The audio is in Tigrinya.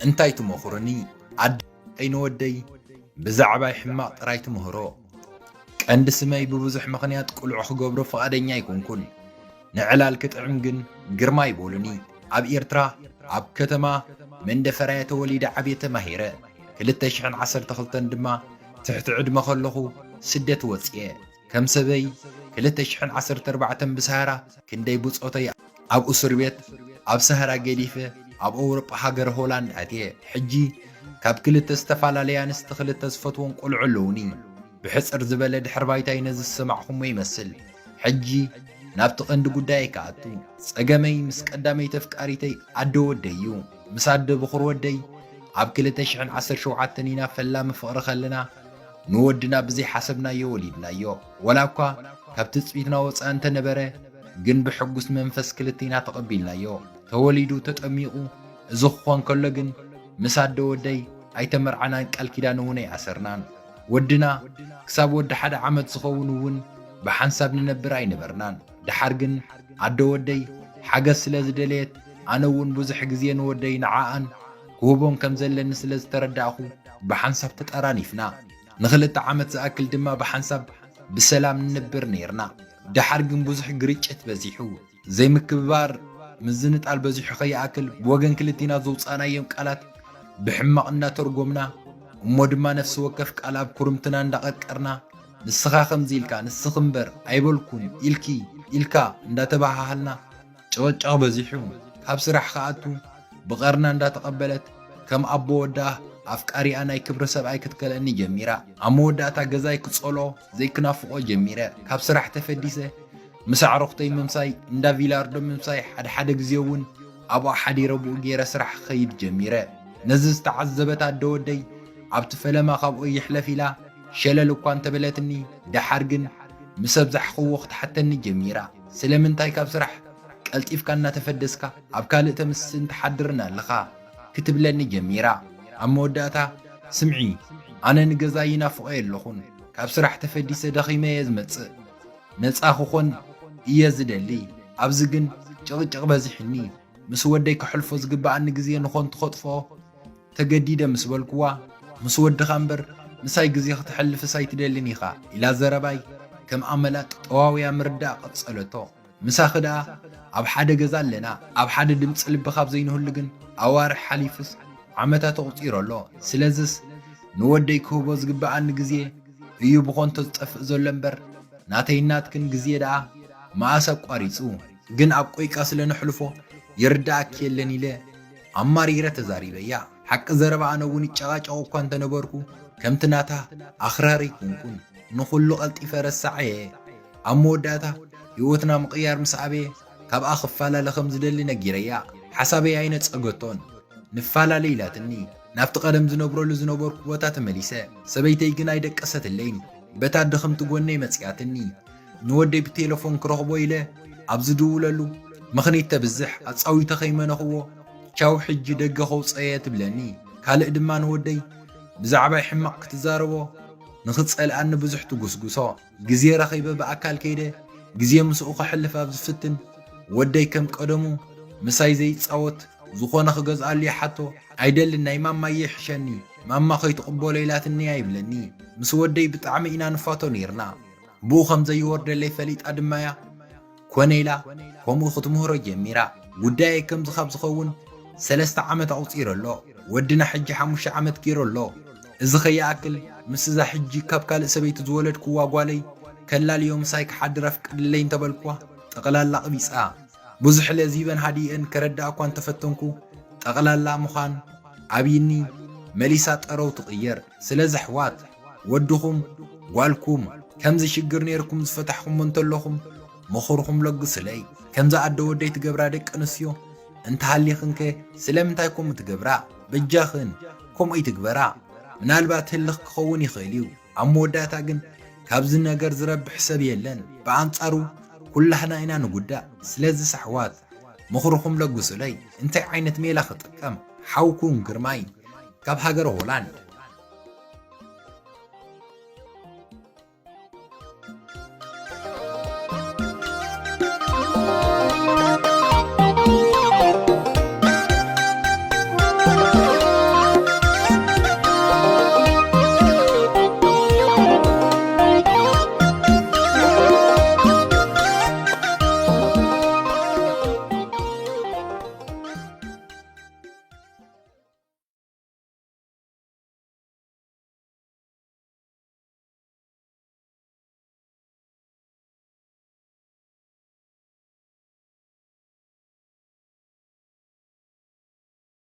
እንታይ ትመኽሩኒ? ኣደይ ንወደይ ብዛዕባይ ሕማቕ ጥራይ ትምህሮ። ቀንዲ ስመይ ብብዙሕ ምኽንያት ቅሉዕ ክገብሮ ፍቓደኛ ኣይኮንኩን። ንዕላል ክጥዕም ግን ግርማይ በሉኒ። ኣብ ኤርትራ ኣብ ከተማ መንደፈራየ ተወሊደ ዓብየ ተማሂረ። ክልተ ሽሕን ዓሰርተ ክልተን ድማ ትሕቲ ዕድመ ከለኹ ስደት ወጽየ። ከም ሰበይ ክልተ ሽሕን ዓሰርተ ኣርባዕተን ብሰሃራ ክንደይ ብጾተይ ኣብ እሱር ቤት ኣብ ሰሃራ ገዲፈ ኣብ ኣውሮጳ ሃገር ሆላንድ ኣትየ። ሕጂ ካብ ክልተ ዝተፈላለያ ኣንስቲ ክልተ ዝፈትወን ቆልዑ ኣለዉኒ። ብሕጽር ዝበለ ድሕር ባይታይ ነዚ ዝሰማዕኹሞ ይመስል። ሕጂ ናብቲ ቀንዲ ጉዳይ ክኣቱ። ጸገመይ ምስ ቀዳመይቲ ኣፍቃሪተይ ኣደ ወደይ እዩ። ምስ ኣደ ብኹር ወደይ ኣብ ክልተ ሽሕን ዓሰርተ ሸውዓተን ኢና ፈላሚ ፍቕሪ ከለና ንወድና ብዘይሓሰብናዮ ወሊድናዮ። ወላ እኳ ካብ ትጽቢትና ወጻኢ እንተነበረ ግን ብሕጉስ መንፈስ ክልቲና ተቐቢልናዮ። ተወሊዱ ተጠሚቑ እዚ ክኾን ከሎ ግን ምስ ኣደ ወደይ ኣይተመርዓናን ቃል ኪዳን እውን ኣይኣሰርናን። ወድና ክሳብ ወዲ ሓደ ዓመት ዝኸውን እውን ብሓንሳብ ንነብር ኣይነበርናን። ደሓር ግን ኣደ ወደይ ሓገዝ ስለ ዝደለየት ኣነ እውን ብዙሕ ግዜ ንወደይ ንዓኣን ክህቦን ከም ዘለኒ ስለ ዝተረዳእኹ ብሓንሳብ ተጠራኒፍና። ንኽልተ ዓመት ዝኣክል ድማ ብሓንሳብ ብሰላም ንነብር ነይርና። ደሓር ግን ብዙሕ ግርጭት በዚሑ። ዘይምክብባር ምዝንጣል በዚሑ ከይኣክል ብወገን ክልቲና ዘውፃእናዮም ቃላት ብሕማቕ እንዳተርጎምና እሞ ድማ ነፍሲ ወከፍ ቃል ኣብ ኩርምትና እንዳቐርቀርና ንስኻ ከምዚ ኢልካ ንስኺ እምበር ኣይበልኩን ኢልኪ ኢልካ እንዳተባሃሃልና ጭቕጭቕ በዚሑ። ካብ ስራሕ ክኣቱ ብቐርና እንዳተቐበለት ከም ኣቦ ወዳ ኣፍቃሪኣ ናይ ክብሪ ሰብኣይ ክትከለኒ ጀሚራ። ኣብ መወዳእታ ገዛይ ክጸልኦ ዘይክናፍቖ ጀሚረ። ካብ ስራሕ ተፈዲሰ ምስ ኣዕሩኽተይ ምምሳይ እንዳ ቪላርዶ ምምሳይ ሓድሓደ ግዜ እውን ኣብኣ ሓዲረ ብኡ ገይረ ስራሕ ክኸይድ ጀሚረ። ነዚ ዝተዓዘበት ኣደ ወደይ ኣብቲ ፈለማ ካብኡ ይሕለፍ ኢላ ሸለል እኳ እንተበለትኒ ደሓር ግን ምስ ኣብዛሕኽዎ ክትሓተኒ ጀሚራ። ስለምንታይ ካብ ስራሕ ቀልጢፍካ እናተፈደስካ ኣብ ካልእ ተምስን ትሓድርን ኣለኻ ክትብለኒ ጀሚራ። ኣብ መወዳእታ ስምዒ ኣነ ንገዛ ይናፍቖ የለኹን ካብ ስራሕ ተፈዲሰ ደኺመ እየ ዝመጽእ ነጻ ክኾን እየ ዝደሊ። ኣብዚ ግን ጭቕጭቕ በዚሕኒ። ምስ ወደይ ከሕልፎ ዝግብኣኒ ግዜ ንኾንቱ ከጥፍኦ ተገዲደ ምስ በልኩዋ፣ ምስ ወድኻ እምበር ምሳይ ግዜ ክተሕልፍስ ኣይትደልን ኢኻ ኢላ ዘረባይ ከም ኣመላ ጠዋውያ ምርዳእ ቀጸለቶ። ምሳኺ ደኣ ኣብ ሓደ ገዛ ኣለና፣ ኣብ ሓደ ድምጺ ልቢ ካብ ዘይንህሉ ግን ኣዋርሕ ሓሊፉስ ዓመታት ኣቑጺሩ ኣሎ። ስለዝስ ንወደይ ክህቦ ዝግብኣኒ ግዜ እዩ ብኾንቶ ዝጠፍእ ዘሎ እምበር ናተይን ናትክን ግዜ ደኣ መኣስ ኣቋሪጹ። ግን ኣብ ቆይቃ ስለ ነሕልፎ ይርድኣኪ የለን ኢለ ኣማሪረ ተዛሪበያ። ሓቂ ዘረባ ኣነ እውን ይጨቓጨቕ እኳ እንተነበርኩ ከምቲ ናታ ኣኽራሪ ኣይኮንኩን። ንኹሉ ቀልጢፈ ረሳዐ እየ። ኣብ መወዳእታ ህይወትና ምቕያር ምስ ኣበየ ካብኣ ክፈላለ ከም ዝደሊ ነጊረያ። ሓሳበይ ኣይነጸገቶን። ንፈላለ ኢላትኒ። ናብቲ ቀደም ዝነብረሉ ዝነበርኩ ቦታ ተመሊሰ። ሰበይተይ ግን ኣይደቀሰትለይን። በታ ድኽምቲ ጎነይ መጺኣትኒ። ንወደይ ብቴለፎን ክረኽቦ ኢለ ኣብ ዝድውለሉ ምኽኒት ተብዝሕ ኣጻዊተ ከይመነኽዎ ቻው ሕጂ ደገ ከውጽኣየ ትብለኒ። ካልእ ድማ ንወደይ ብዛዕባይ ሕማቕ ክትዛረቦ ንኽትጸልኣኒ ብዙሕ ትጉስጉሶ። ግዜ ረኺበ ብኣካል ከይደ ግዜ ምስኡ ከሕልፍ ኣብ ዝፍትን ወደይ ከም ቀደሙ ምሳይ ዘይጻወት ዝኾነ ክገዝኣሉ ይሓቶ። ኣይደልን ናይ ማማይ ይሕሸኒ ማማ ከይትቕበሎ ኢላትኒ ኣይብለኒ። ምስ ወደይ ብጣዕሚ ኢና ንፋቶ ነይርና። ብኡ ከም ዘይወርደለይ ፈሊጣ ድማ እያ ኮነ ኢላ ከምኡ ክትምህሮ ጀሚራ። ጉዳየይ ከምዚ ካብ ዝኸውን ሰለስተ ዓመት ኣቑጺሩ ኣሎ። ወድና ሕጂ ሓሙሽተ ዓመት ገይሩ ኣሎ። እዚ ከይኣክል ምስ እዛ ሕጂ ካብ ካልእ ሰበይቲ ዝወለድክዋ ጓለይ ከላልዮ ምሳይ ክሓድር ኣፍቅድለይ እንተበልክዋ ጠቕላላ ቅቢጻ። ብዙሕ ለዚበን ሃዲኤን ከረድኣ እኳ እንተፈተንኩ ጠቕላላ ምዃን ኣብይኒ መሊሳ ጠረው ትቕየር። ስለዚ ኣሕዋት ወድኹም ጓልኩም ከምዚ ሽግር ነይርኩም ዝፈታሕኩሞ እንተለኹም ምኽርኹም ለግሱለይ። ከምዚ ኣደ ወደይ ትገብራ ደቂ ኣንስትዮ እንተሃሊኽንከ ስለምንታይ ከምኡ ትገብራ? በጃኽን ከምኡ ይትግበራ። ምናልባት ህልኽ ክኸውን ይኽእል እዩ። ኣብ መወዳእታ ግን ካብዚ ነገር ዝረብሕ ሰብ የለን። ብኣንጻሩ ኩላህና ኢና ንጉዳእ። ስለዚ ኣሕዋት ምኽርኹም ለግሱለይ። እንታይ ዓይነት ሜላ ክጥቀም? ሓውኩም ግርማይ ካብ ሃገረ ሆላንድ።